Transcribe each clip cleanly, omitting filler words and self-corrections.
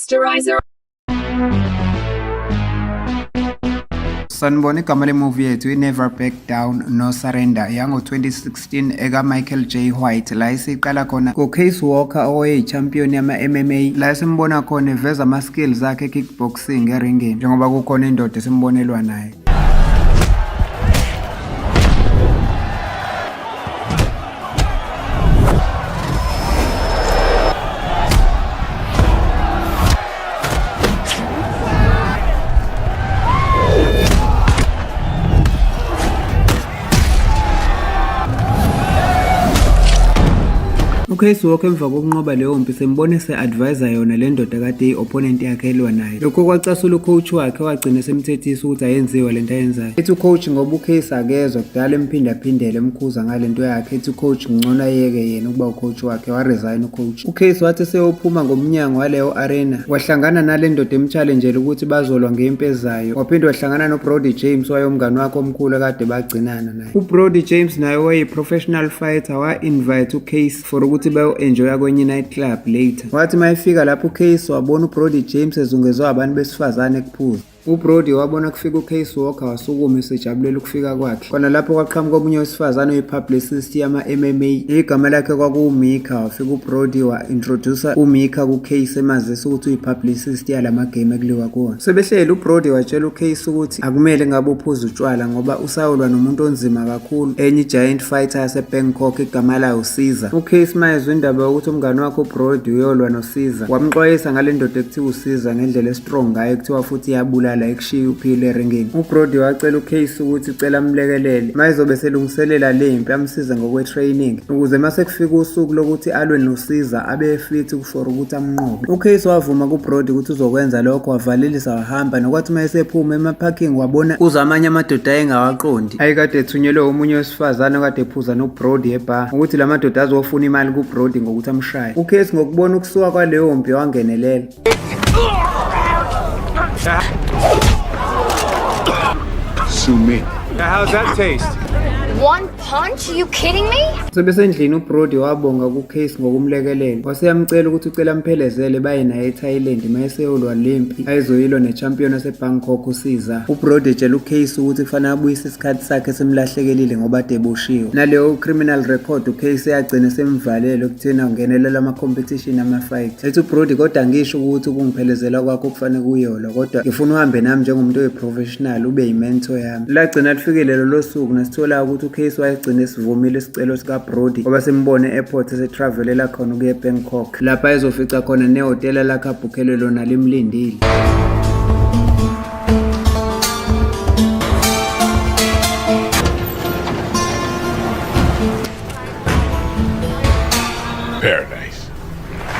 Posterizer. Sanibona, igama lemovie yethu i-Never Back Down No Surrender yango-2016 eka-Michael J. White, la esiqala khona ngo-Case Walker owayeyi-champion yama-MMA, la esimbona khona eveza ama-skills akhe e-kickboxing eringini njengoba kukhona indoda esimbonelwa naye. UCase Walker emva kokunqoba leyo mpi sembone se-advisor yona le ndoda kade iyi-opponent yakhe elwa nayo. Lokho kwacasula ucoach wakhe, wagcina semthethisa ukuthi ayenziwa lento ayenzayo. Ethi ucoach ngoba uCase akezwa kudala emphindaphindela emkhuza ngale nto yakhe, ethi ucoach ngcono ayeke yena ukuba ucoach wakhe, waresign ucoach. UCase wathi seyophuma ngomnyango waleyo arena wahlangana nale ndoda emchallengele ukuthi bazolwa ngempi ezayo. Waphinde wahlangana noBrody James wayomngani wakhe omkhulu akade bagcinana naye. UBrody James naye wayeyi-professional fighter, wa-invite uCase for ukuthi bayo-enjoya kwenye night club later. Wathi uma efika lapho uCase wabona uBrody James ezungezwe abantu besifazane ekuphuza. UBrody wabona kufika uCase Walker wasukuma esejabulela ukufika kwakhe. Khona lapho kwaqhamuka omunye wesifazane oyi-publicist yama-MMA, igama lakhe kwakuwuMika. Wafika uBrody wa-introduce uMika kuCase emazisa ukuthi uyi-publicist yalama game ekuliwa kuwona. Sebehleli uBrody watshela uCase ukuthi akumele ngabe uphuza utshwala ngoba usawulwa nomuntu onzima kakhulu, enye i-giant fighter yaseBangkok igama layo uCaesar. UCase mayezwa indaba yokuthi umngani wakhe uBrody uyolwa noCaesar, wamxwayisa ngale ndoda ekuthiwa uCaesar ngendlela e-strong ngayo, kuthiwa futhi iyabulala ekushiya uphile eringini. UBrody wacela uCase ukuthi cela amlekelele mayezobe selungiselela le mpi, amsize ngokwe-training ukuze mase kufika usuku lokuthi alwe noCaesar abe fit for ukuthi amnqobe. UCase wavuma kuBrody ukuthi uzokwenza lokho, wavalelisa wahamba. Nokwathi uma esephuma ema-parking wabona kuza amanye amadoda ayengawaqondi ayekade ethunyelwe omunye wesifazane okade ephuza noBrody ebar, ukuthi la madoda azofuna imali kuBrody ngokuthi amshaye. UCase ngokubona ukusuka kwaleyo mpi wangenelela. Sue me. Now, how's that taste? One punch? You kidding me? Sebesendlini uBrody wabonga kuCase ngokumlekelela, waseyamcela ukuthi ucela amphelezele baye naye eThailand mayeseyolwa lempi ayezoyilwa nechampion yaseBangkok uCaesar. UBrody etshela uCase ukuthi kufanele abuyise isikhathi sakhe simlahlekelile ngoba ade eboshiwe. Naleyo criminal record uCase yagcina semvalele ekutheni ungenelela ama-competition ama-fight. Ethi uBrody kodwa ngisho ukuthi ukungiphelezela kwakho kufanele kuyolwa, kodwa ngifuna uhambe nami njengomuntu oyi-professional ube yi-mentor yami. Lagcina lifikile lolo suku nesithola ukuthi uCase wayegcina esivumile isicelo sikaBrody ngoba simbone e-airport esetravelela khona ukuya eBangkok, lapha ezofica khona nehhotela lakhe abhukhelwe lona limlindile. Paradise.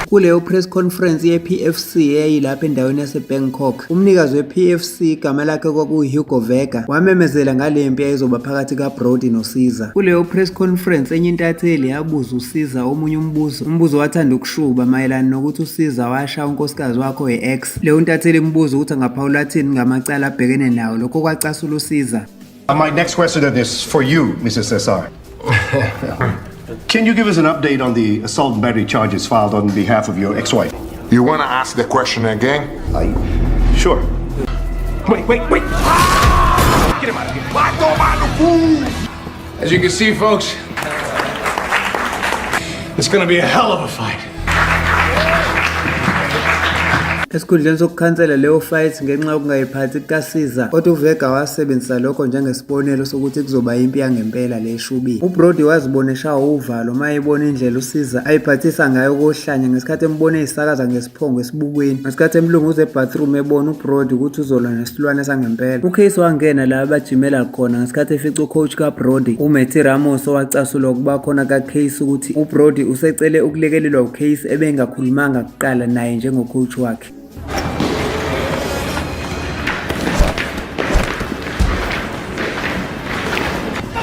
Kuleyo press conference ye-PFC eyayilapha endaweni yaseBangkok, umnikazi we-PFC igama lakhe kwakuwu-Hugo Vega wamemezela ngale mpi ayizoba phakathi kaBrody noCaesar. Kuleyo press conference enye intatheli yabuza uCaesar omunye umbuzo, umbuzo wathanda ukushuba mayelana nokuthi uCaesar washaya unkosikazi wakhe oyi-ex. Leyo ntatheli imbuza ukuthi angaphawula athini ngamacala abhekene nawo, lokho kwacasula uCaesar. My next question then is for you, Mrs. Cesar. Can you give us an update on the assault and battery charges filed on behalf of your ex-wife? You want to ask the question again? Sure. Wait, wait, wait! Get him out of here. As you can see, folks, it's going to be a hell of a fight. Esikhundleni sokukhansela leyo fight ngenxa yokungayiphathi kukaCaesar, kodwa uVega wasebenzisa lokho njengesibonelo sokuthi kuzoba impi yangempela le eshubile. UBrody wazibona eshawa uvalo uma ebona indlela uCaesar ayiphathisa ngayo kohlanya ngesikhathi embona eyisakaza ngesiphongo esibukweni, ngesikhathi emlunguza ebathroom ebona uBrody ukuthi uzolwa nesilwane sangempela. UCase wangena la abajimela khona ngesikhathi efica ucoach kaBrody uMatty Ramos owacasulwa ukuba khona kaCase ukuthi uBrody usecele ukulekelelwa uCase ebengakhulumanga kuqala naye njengocoach wakhe.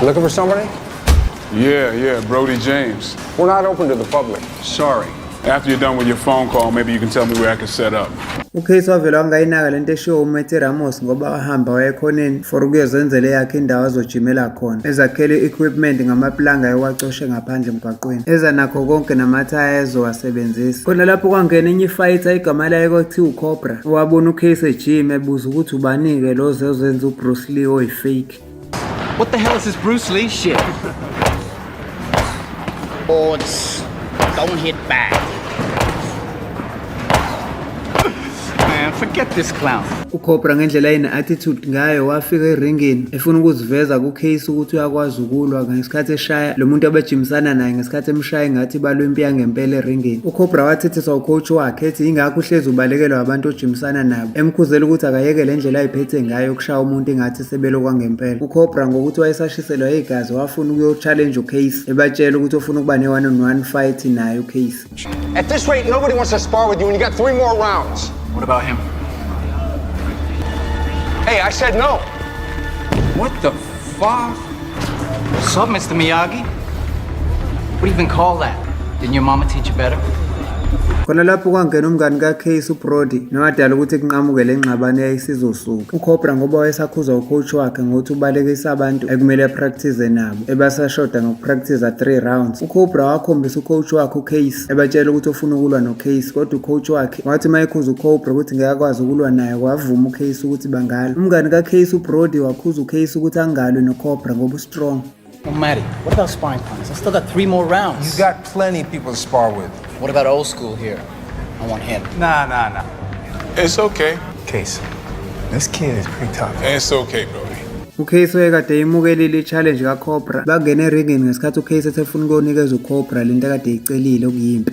Looking for somebody? Yeah, Brody James. We're not open to the public. Sorry. After you're done with your phone call, maybe you can tell me where I can set up. UCase wavele wangayinaka lento eshiwo uMatty Ramos ngoba wahamba waya ekhoneni for ukuyozenzela eyakhe indawo azojimela khona. Ezakhele i-equipment ngamaplanga ayewacoshe ngaphandle emgwaqweni. Eza nakho konke namathaya ayezowasebenzisa. Khona lapho kwangena enye ifighter igama layo kwakuthiwa uCobra. Wabona uCase ejima ebuza ukuthi ubani-ke lo ozozenza uBruce Lee oyi-fake. What the hell is this Bruce Lee shit? Boards don't hit back. Man, forget this clown. UCobra ngendlela ayine-attitude ngayo wafika eringini efuna ukuziveza kuCase ukuthi uyakwazi ukulwa. Ngesikhathi eshaya lo muntu abejimisana naye, ngesikhathi emshaya engathi balwa impi yangempela eringini. UCobra wathethiswa ucoach wakhe ethi ingakho uhlezi ubalekelwa abantu ojimisana nabo, emkhuzela ukuthi akayeke le ndlela ayiphethe ngayo yokushaya umuntu engathi sebelo kwangempela. UCobra ngokuthi wayesashiselwa igazi wafuna ukuyo-challenge uCase, ebatshela ukuthi ufuna ukuba ne-one on one fight naye uCase. At this rate, nobody wants to spar with you, and you got three more rounds. What about him? Hey, I said no. What the fuck? What's up, Mr. Miyagi? What do you even call that? Didn't your mama teach you better? Khona lapho kwangena umngani kaCase uBrody nowadala ukuthi kunqamuke le ngxabano eyayisizosuka. UCobra ngoba wayesakhuza ucoach wakhe ngokuthi ubalekisa abantu ekumele apractice nabo ebasashoda ngokupractice 3 rounds. UCobra wakhombisa ucoach wakhe uCase ebatshela ukuthi ufuna ukulwa noCase, kodwa ucoach wakhe wathi uma ekhuza uCobra ukuthi ngeke akwazi ukulwa naye, wavuma uCase ukuthi bangalwa. Umngani kaCase uBrody wakhuza uCase ukuthi angalwi noCobra ngoba ustrong. Well, Matty, what about sparring partners? I still got three more rounds. You got plenty of people to spar with. What about old school here? I want him. Nah, nah, nah. It's okay. Case, this kid is pretty tough. It's okay, Brody. UCase wayekade eyimukelile i-challenge kaCobra. Bangena eringini ngesikhathi uCase esefuna ukuyonikeza uCobra lento akade eyicelile okuyimpi.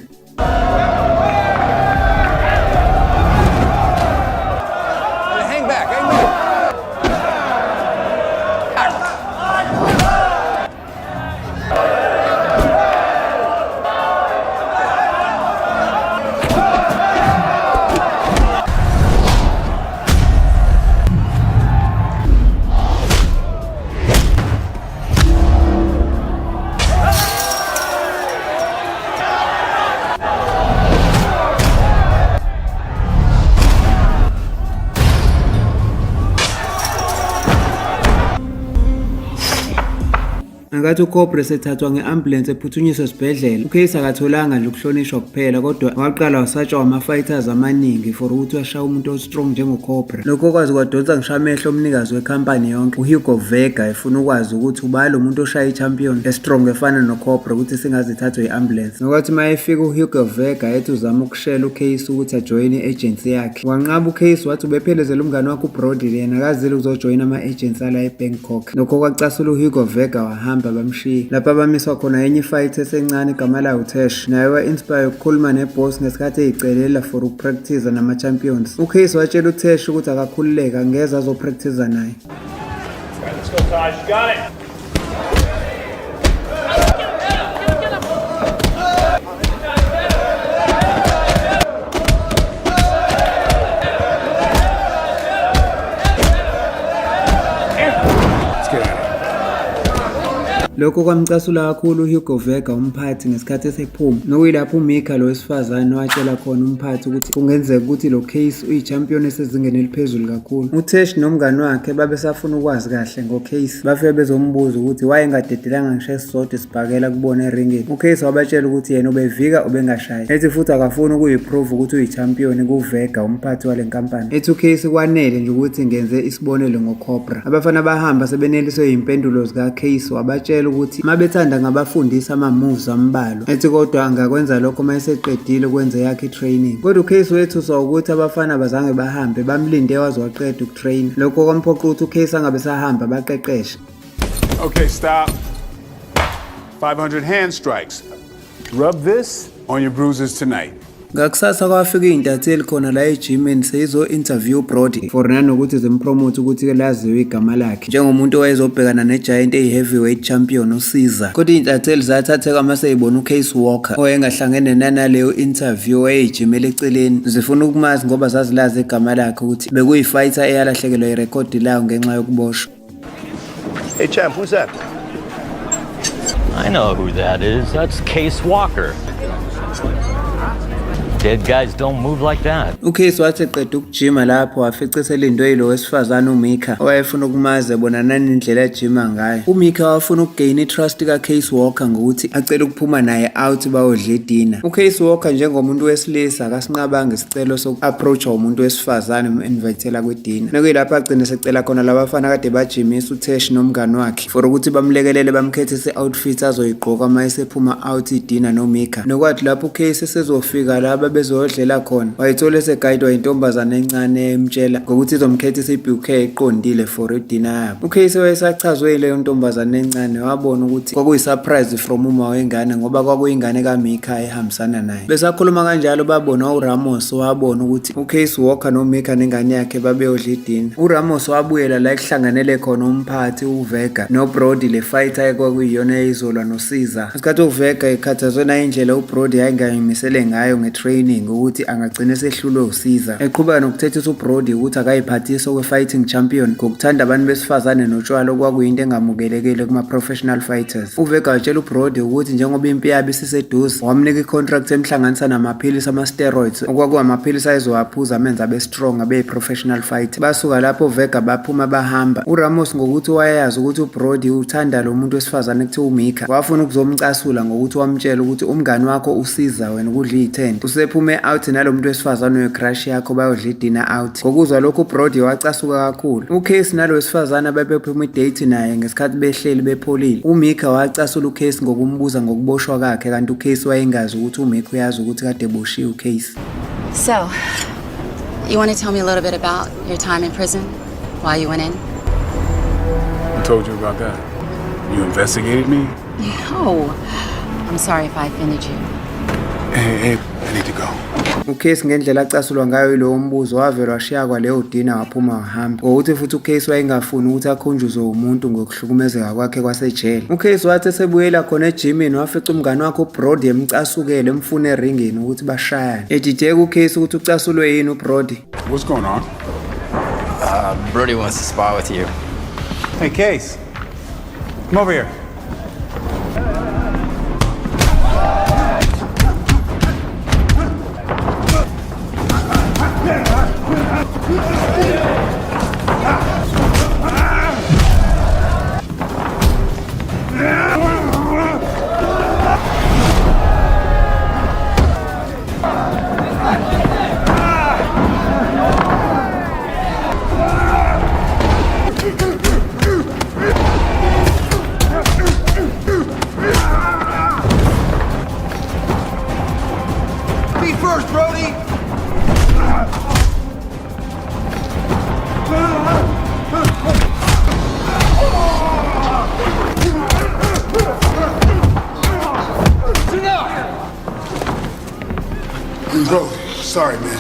Hang back, hang back. Ngenkathi uCobra esethathwa nge-ambulensi ephuthunyiswa esibhedlela, uCase akatholanga nje ukuhlonishwa kuphela kodwa waqala wasatshwa ama-fighters amaningi for ukuthi washaya umuntu o-strong njengoCobra. Lokho kwaze kwadonsa ngisho amehlo omnikazi wekhampani yonke uHugo Vega efuna ukwazi ukuthi ubani lo muntu oshaya i-champion e-strong efana noCobra ukuthi singaze ithathwe i-ambulance. Nokwathi uma efika uHugo Vega ethi uzama ukushela uCase ukuthi ajoyine i-agency yakhe, wanqaba uCase wathi ubephelezela umngane wakhe uBrody, yena akazile ukuzojoyina ama-agency ala eBangkok. Lokho kwacasula uHugo Vega, wahamba bamshiya lapho abamiswa khona enye ifight esencane igama layo uTash, naye wa-inspire ukukhuluma neboss ngesikhathi eyicelela for ukupractice nama-champions. UCase watshela uTash ukuthi akakhululeke, angeze azopractice naye. Let's go, Taj. You got it. Let's get out of here. Lokho kwamcasula kakhulu uHugo Vega umphathi ngesikhathi esephuma, nokuyilapho uMika lo wesifazane watshela khona umphathi ukuthi kungenzeka ukuthi lo Case uyi-champion esezingeni eliphezulu kakhulu. UTash nomngani wakhe babesafuna ukwazi kahle ngoCase, bafike bezombuza ukuthi wayengadedelanga ngisho esisodwa isibhakela kubona eringini. UCase wabatshela ukuthi yena ubevika ubengashayi, ethi futhi akafuni ukuyiprove ukuthi uyi-champion kuVega umphathi wale nkampani. Ethi uCase kwanele nje ukuthi ngenze isibonelo ngoCobra. Abafana bahamba sebeneliswe yimpendulo zikaCase, wabatshela ukuthi uma bethanda ngabafundisa ama-moves ambalwa, ethi kodwa angakwenza lokho uma eseqedile ukwenza eyakhe i-training. Kodwa uCase wethuswa ukuthi abafana abazange bahambe, bamlinde waze waqeda ukutraina. Lokho kwamphoqa ukuthi uCase angabe sahamba baqeqeshe. Okay, stop. 500 hand strikes. Rub this on your bruises tonight. Ngakusasa kwafika iy'ntatheli khona la ejimini seyizo-interview Brody for nanokuthi zimpromote ukuthi-ke laziwe igama lakhe njengomuntu owayezobhekana ne-giant eyi-heavyweight champion uCaesar. Kodwa iy'ntatheli zathatheka uma seyibona uCase Walker owayengahlangene nanaleyo interview owayeyijimela eceleni, zifuna ukumazi ngoba zazilazi igama lakhe ukuthi bekuyi-fighter eyalahlekelwa irekhodi layo ngenxa yokuboshwa. Hey, champ, who's that? I know who that is. That's Case Walker. Dead guys don't move like that. UCase wathi eqeda ukujima lapho wafica eselindwe yilo wesifazane uMika owayefuna ukumazi ebona nanindlela ajima ngayo. UMika wafuna ukugeyina i-trust kaCase Walker ngokuthi acele ukuphuma naye out bayodla idina. UCase Walker njengomuntu wesilisa akasinqabanga isicelo soku-approach-wa umuntu wesifazane em-invitela kwidina. Nokuyilapho agcine secela khona labafana kade bajimisa uTesh nomngani wakhe for ukuthi bamlekelele bamkhethise i-outfit azoyigqoka uma esephuma out idina noMika. Nokwathi lapho uCase esezofika la babezodlela khona wayithola esegayidwa intombazane encane emtshela ngokuthi izomkhethisa i-bouquet eqondile for idina yabo. UCase wayesachazwe yileyo ntombazane encane wabona ukuthi kwakuyi-surprise from uma wengane ngoba kwakuyingane kaMika ehambisana naye. Besakhuluma kanjalo babona uRamos, wabona ukuthi uCase Walker noMika nengane yakhe babeyodla idina. URamos wabuyela la ekuhlanganele khona umphathi uVega noBrody, le fighter ekwakuyiyona eyizolwa noCaesar. Ngesikhathi uVega ekhathazwe nayindlela uBrody ayingayimisele ngayo nge-training ukuthi angagcina esehlulwe uCaesar. Eqhubeka nokuthethisa uBrody ukuthi akayiphathisi okwe-fighting champion ngokuthanda abantu besifazane notshwala, okwakuyinto engamukelekile kuma-professional fighters. UVega watshela uBrody ukuthi njengoba impi yabo isiseduze, wamnika i-contract emhlanganisa namaphilisi ama-steroids, okwakuwamaphilisi ayezowaphuza amenza abe strong, abe yi-professional fighter. Basuka lapho Vega baphuma bahamba. URamos ngokuthi wayeyazi ukuthi uBrody uthanda lo muntu wesifazane kuthiwa uMika, wafuna ukuzomcasula ngokuthi wamtshela ukuthi umngani wakho usiza wena ukudla iy'thende, usephume out nalo muntu wesifazane oyi-crush yakho, bayodla idina out. Ngokuzwa lokhu uBrody wacasuka kakhulu. UCase nalo wesifazane ababephuma i-date naye ngesikhathi behleli bepholile, uMika wacasula uCase ngokumbuza ngokuboshwa kwakhe, kanti uCase wayengazi ukuthi uMika uyazi ukuthi kade eboshiwe uCase. So, you want to tell me a little bit about your time in prison? Why you went in? Who told you about that? You investigated me? No. I'm sorry if I offended you. Hey, hey, I need to go. UCase ngendlela acasulwa ngayo yilowo mbuzo wavele washiya kwaleyo dina waphuma wahamba, ngokuthi futhi uCase wayengafuni ukuthi akhunjuzwe umuntu ngokuhlukumezeka kwakhe kwasejele. UCase wathi esebuyela khona ejimini wafica umngani wakhe uBrody emcasukele, emfuna eringini ukuthi bashayane. Edideka uCase ukuthi ucasulwe yini uBrody. What's going on? Brody wants to spar with you. Hey, Case. Come over here. Be first, Brody! Bro, sorry, man.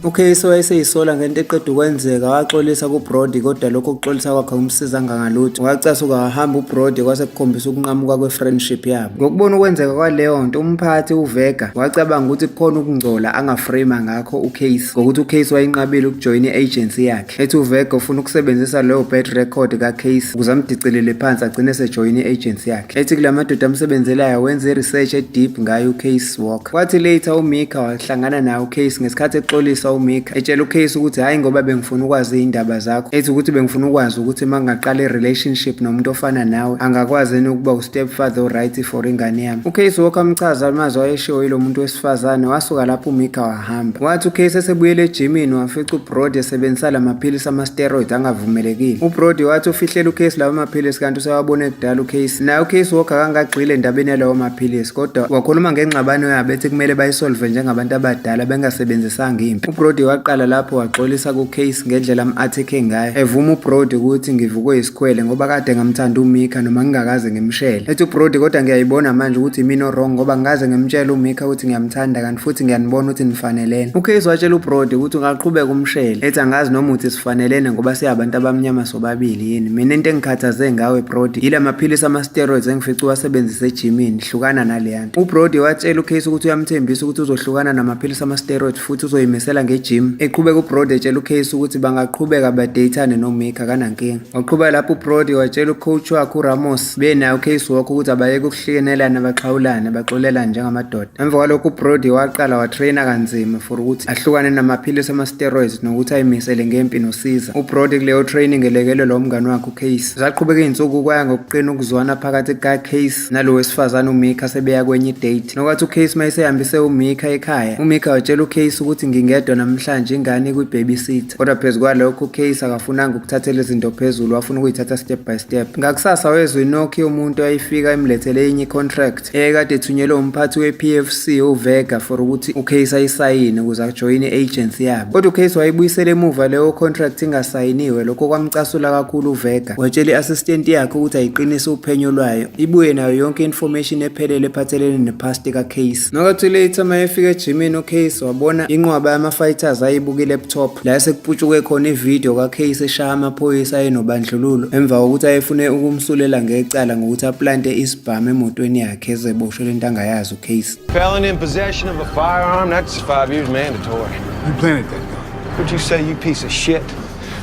UCase wayeseyisola ngento eqeda ukwenzeka, waxolisa kuBrody, kodwa lokho kuxolisa kwakhe akumsizanga ngalutho. Wacasuka wahamba uBrody, kwase kukhombisa ukunqamuka kwe-friendship yabo. Ngokubona ukwenzeka kwaleyo nto, umphathi uVega wacabanga ukuthi kukhona ukungcola angaframe ngakho uCase ngokuthi uCase wayinqabile ukujoyina i-agency yakhe. Ethi uVega ufuna ukusebenzisa leyo bad record kaCase ukuze amdicilele phansi agcine esejoyina i-agency yakhe. Ethi kula madoda amsebenzelayo wenze i-research e-deep ngayo uCase Walker. Kwathi later uMika wahlangana naye uCase ngesikhathi exolisa, uMika etshela uCase ukuthi hhayi ngoba bengifuna ukwazi iy'ndaba zakho, ethi ukuthi bengifuna ukwazi ukuthi uma ngingaqala i-relationship nomuntu ofana nawe angakwazi yini ukuba u-stepfather o-right for ingane yami. UCase Walker amchaza amazwi ayeshiwo yilo muntu wesifazane, wasuka lapho uMika wahamba. Wathi uCase esebuyele ejimini wafica uBrody esebenzisa la maphilisi ama-steroid angavumelekile. UBrody wathi ufihlela uCase lawo maphilisi kanti usewabone kudala uCase. Naye uCase Walker akangagxile endabeni yalawo maphilisi, kodwa wakhuluma ngengxabano yabo ethi kumele bayisolve njengabantu abadala bengasebenzisanga impi. UBrody waqala lapho waxolisa kuCase ngendlela am-attack-e ngayo, evuma uBrody ukuthi ngivukwe isikhwele ngoba kade ngamthanda uMika noma ngingakaze ngimshele. Ethi uBrody kodwa ngiyayibona manje ukuthi imina o-wrong ngoba ngikaze ngimtshele uMika ukuthi ngiyamthanda, kanti futhi ngiyanibona ukuthi nifanelene. UCase watshela uBrody ukuthi ungaqhubeka umshele, ethi angazi noma uthi sifanelene ngoba siyabantu abamnyama sobabili yini. Mina into engikhathaze ngawe Brody yila maphilisi ama-steroids engifice uwasebenzise ejimini, hlukana naleya nto. UBrody watshela uCase ukuthi uyamthembisa ukuthi uzohlukana namaphilisi ama-steroids futhi uzoyimisela. nge-gym. Eqhubeka uBrody etshela uCase ukuthi bangaqhubeka badeyithane noMika, akanankinga. Waqhubeka lapho uBrody watshela ucoach wakhe uRamos benaye uCase Walker ukuthi abayeke ukuhlikenelana, baxhawulane, baxolelane njengamadoda. Emva kwalokho uBrody waqala watrayina kanzima for ukuthi ahlukane namaphilisi ama-steroids nokuthi ayimisele ngempi noCaesar. UBrody kuleyo training elekelelwa umngani wakhe uCase. Zaqhubeka iy'nsuku, kwaya ngokuqina ukuzwana phakathi kukaCase nalo wesifazane uMika sebeya kwenye idate. Nokwathi uCase mayesehambise uMika ekhaya, uMika watshela uCase ukuthi ngingedwa namhlanje, ingane kwi-babysitter. Kodwa phezu kwalokho uCase akafunanga ukuthathela izinto phezulu, wafuna ukuyithatha step by step. Ngakusasa wezwa i-knock yomuntu ayifika imlethele enye i-contract eyayikade ethunyelwe umphathi we-PFC uVega for ukuthi uCase ayisayine ukuze ajoyine i-agency yabo. Kodwa uCase wayibuyisela emuva leyo contract ingasayiniwe. Lokho kwamcasula kakhulu uVega. Watshela i-assistant yakhe ukuthi ayiqinise uphenyo lwayo, ibuye nayo yonke information ephelele ephathelene ne-past kaCase. Nokathi later uma efika ejimini uCase wabona inqwaba yama-fighters ayibuka i-laptop la sekuputshuke khona ividiyo kaCase eshaya amaphoyisa ayenobandlululo emva kokuthi ayefune ukumsulela ngecala ngokuthi aplante isibhamu emotweni yakhe ezeboshwe lento angayazi uCase. Felon in possession of a firearm, that's 5 years mandatory. Who planted that gun? What'd you say, you piece of shit?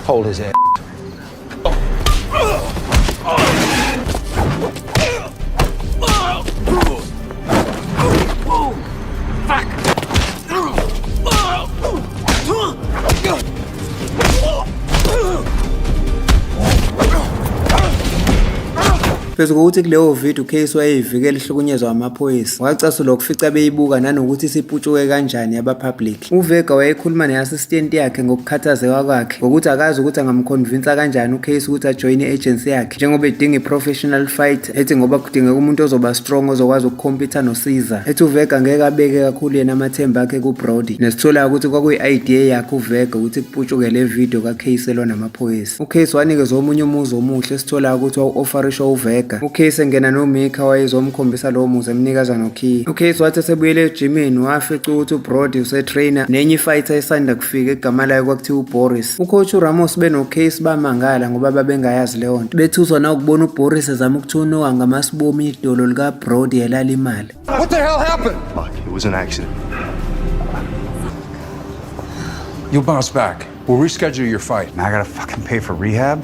Hold his ass. Phezu kokuthi kuleyo video uCase wayeyivikela ihlukunyezwa amaphoyisa, wacasulwa ukufica beyibuka nanokuthi isiputshuke kanjani yaba-public. UVega wayekhuluma ne-assistant yakhe ngokukhathazeka kwakhe ngokuthi akazi ukuthi angamconvinsa kanjani uCase ukuthi ajoyine i-agency yakhe njengoba edinga i-professional fight, ethi ngoba kudingeka umuntu ozoba strong ozokwazi ukukhompitha noCaesar. Ethi uVega ngeke abeke kakhulu yena amathemba akhe kuBrody. Nesitholayo ukuthi kwakuyi-idea yakhe uVega ukuthi kuputshuke le video kaCase elwa namaphoyisa. UCase wanikezwa omunye umuzi omuhle esitholayo ukuthi wawu-offerishwa uVega. UCase engena noMika wayezomkhombisa lowo muzi, emnikeza nokhiye. UCase wathi esebuyele ejimini wafica ukuthi uBrody usetrainer nenye ifighter esanda kufika egama layo kwakuthiwa uBoris. Ucoach uRamos benoCase bamangala ngoba babengayazi leyo nto, bethuswa nawukubona uBoris ezama ukuthunuka ngamasibomu idolo likaBrody elalimala. What the hell happened? Look, it was an accident. You'll bounce back. We'll reschedule your fight. Now I gotta fucking pay for rehab?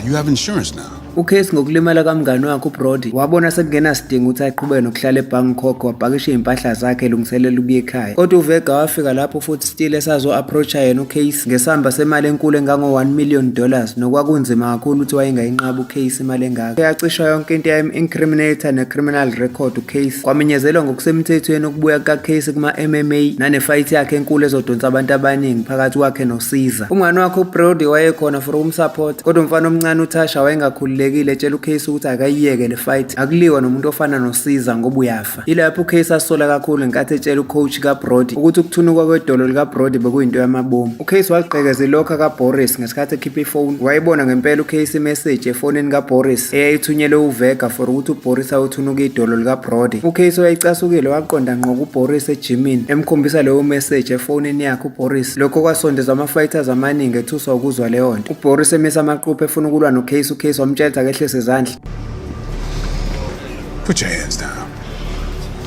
You have insurance now. uCase ngokulimala kamngani wakhe uBrody wabona sekungenasidingo ukuthi aqhubeke nokuhlala eBangkok, wapakisha iy'mpahla zakhe elungiselela ukuya ekhaya. Kodwa uVega wafika lapho futhi still esazo-approacha yena uCase ngesamba semali enkulu engango-$1 million, nokwakunzima kakhulu ukuthi wayengayinqaba uCase imali engaka. Yacisha yonke into eyayim-incriminator ne-criminal record uCase. Kwamenyezelwa ngokusemthethweni ukubuya kukaCase kuma-MMA nane-fight yakhe enkulu ezodonsa abantu abaningi phakathi kwakhe noCaesar. Umngani wakhe uBrody wayekhona for ukumsupport, kodwa umfana omncane uTasha wayengakhululekile, etshela uCase ukuthi akayiyeke le fight, akuliwa nomuntu ofana noCaesar ngoba uyafa. Yilapho uCase asola kakhulu ngenkathi etshela ucoach kaBrody ukuthi ukuthunuka kwedolo likaBrody bekuyinto yamabomu. uCase wagqekeza i-locker kaBoris ngesikhathi ekhipha ifoni. Wayibona ngempela uCase imessage efonini kaBoris eyayithunyelwe uVega for ukuthi uBoris ayothunuka idolo likaBrody. uCase wayecasukile, waqonda ngqo kuBoris ejimini emkhombisa leyo message efonini yakhe uBoris. Lokho kwasondeza ama-fighters amaningi ethuswa ukuzwa leyo nto. UBoris emisa amaquphe efuna ukulwa noCase, uCase wamtshela ukuthi akehlise izandla. Put your hands down.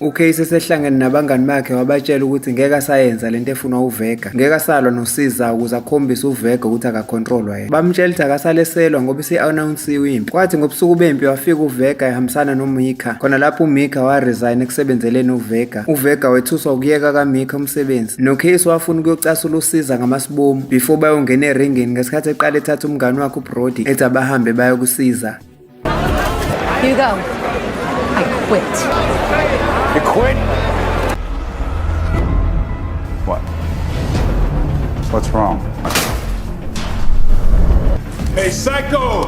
uCase esehlangene nabangani bakhe wabatshela ukuthi ngeke asayenza lento efunwa uVega, ngeke asalwa noCaesar ukuze akhombise uVega ukuthi akacontrolwa yena. Bamtshela ukuthi akasaleselwa ngoba isi-announsiwe impi. Kwathi ngobusuku bempi wafika uVega ehambisana noMika. Khona lapho uMika waresign ekusebenzeleni uVega. UVega wethuswa ukuyeka kaMika umsebenzi. NoCase wafuna ukuyocasula uCaesar ngamasibomu before bayongena eringini ngesikhathi eqala ethatha umngani wakhe uBrody ethi abahambe bayokusiza. Hugo, I quit. You quit? What? What's wrong? Hey, Psycho!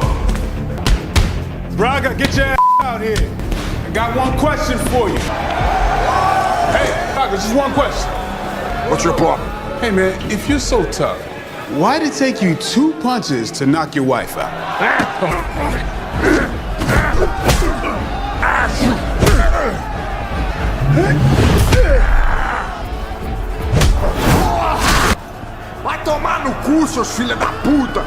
Braga, get your ass out here. I got one question for you. Hey, Braga, just one question. What's your problem? Hey, man, if you're so tough, why'd it take you two punches to knock your wife out? Vai tomar no cu, seus filha da puta!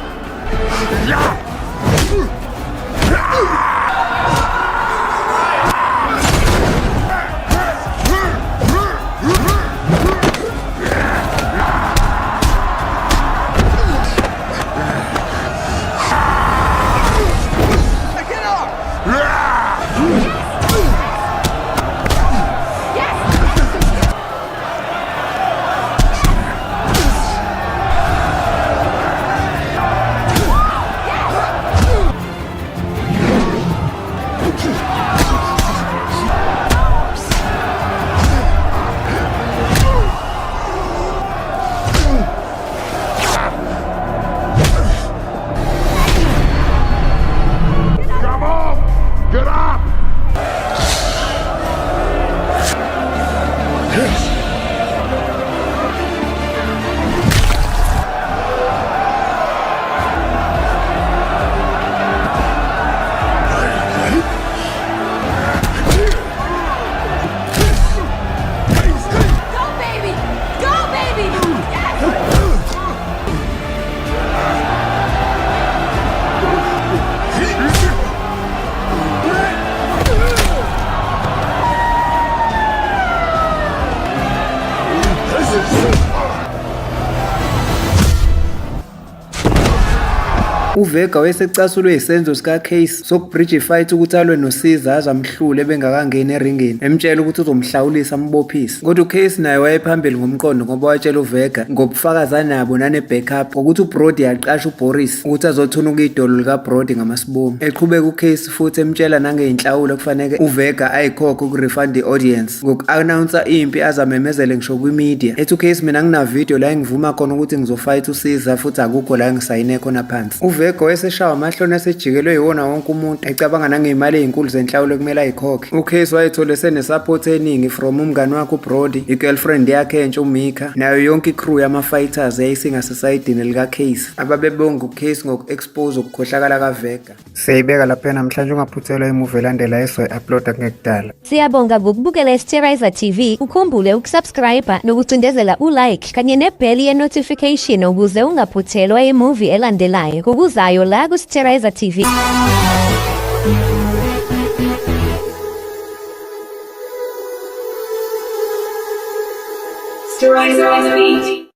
UVega wayesecasulwe isenzo sikaCase sokubridge ifight ukuthi alwe noCesar aze amhlule bengakangeni eringini, emtshela ukuthi uzomhlawulisa ambophise. Kodwa uCase naye wayephambili ngomqondo ngoba watshela uVega ngobufakazi anabo nane-backup ngokuthi uBrody aqashe uBoris ukuthi azothunuka idolo likaBrody ngamasibomu. Eqhubeka uCase futhi emtshela nangey'nhlawulo okufaneke uVega ayikhokhe ukurefund i-audience ngoku-announsa impi azamemezele ngisho kwi-media. Ethi uCase mina ngina-video la engivuma khona ukuthi ngizofight uCesar futhi akukho la engisayine khona phansi. UVega wayeseshawa amahloni asejikelwe yiwona wonke umuntu ecabanga nangey'mali ey'nkulu zenhlawulo ekumele ayikhokhe. UCase wayethole senesupport eningi from umngani wakhe uBrody, i-girlfriend yakhe entsha uMika, nayo yonke i-crew yama-fighters yayisingasesayidini likaCase ababebonga uCase ngoku-expose ukukhohlakala kaVega. Siyayibeka lapha namhlanje, ungaphuthelwa imuvi elandela esoyi-uploada kungekudala. Siyabonga ngokubukela iSterizer TV. Ukhumbule ukusubscribe nokucindezela ulike kanye nebheli ye-notification ukuze ungaphuthelwa imuvi elandelayo ngokuzayo la kuSterizer TV. Sterilizer TV.